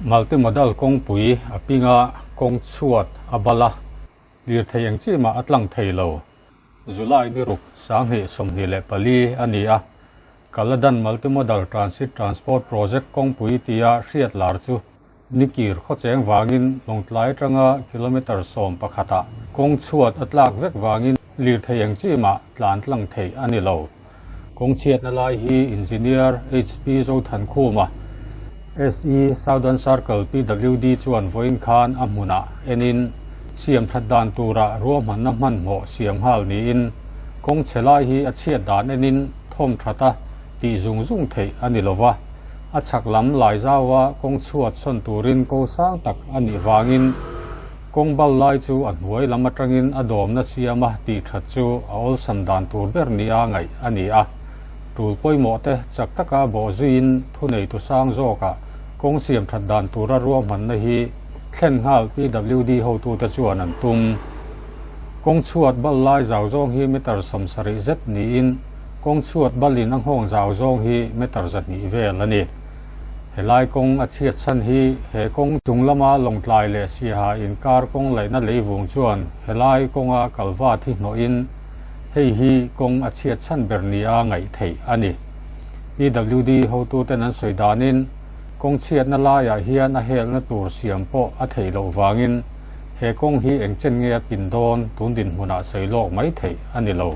Multimodal kawngpui a pinga kawng chhuat a bal a, lirthei eng chi mah a tlang thei lo. July ni ruk 2024 a ni a, Kaladan Multimodal Transit Transport Project kawngpui tia hriat lar chu Nikir khawcheng vangin Lawngtlai atanga kilometre 11 ah kawng chhuat a tlak vek vangin lirthei eng chi mah tlan tlang theih a ni lo. Kawng chhiatna lai hi Engineer HP Zothankhuma, SE Southern Circle PWD chuan vawiin khan a hmunah enin siam that dan tura ruahmanna hmanhmawh siam nghal niin kawng chhe lai hi a chhiat dan enin thawm thata tih zung zung theih a ni lova, a chhak lam lai zaua kawng chhuat sawn turin ko sang tak a nih vangin kawng bal lai chu a hnuai lam atangin a dawmna siama tih that chu a awlsam dan tur ber nia ngaih a ni a. Tul pawimawh te chak taka bawh zuiin thuneitu sang zawkah kawng siam that dan tura ruahmanna hi thlen nghal PWD hotute chuan an tum. Kawng chhuat bal lai zau zawng hi meter 70 zet niin Kawng chhuat balin a nghawng zau zawng hi meter 200 vel a ni. Helai kawng a chhiat chhan hi he kawng chung lama Lawngtlai leh Siaha inkar kawng laihna leivung chuan helai kawnga kalva thi hnawhin hei hi kawng a chhiat chhan ber nia ngaih theih a ni. PWD hotuten an sawi danin kawng chhiatna laiah hian a helna tur siam pawh a theih loh vangin he kawng hi engchen nge a pin dawn tun dinhmunah sawi lawk mai theih a ni lo.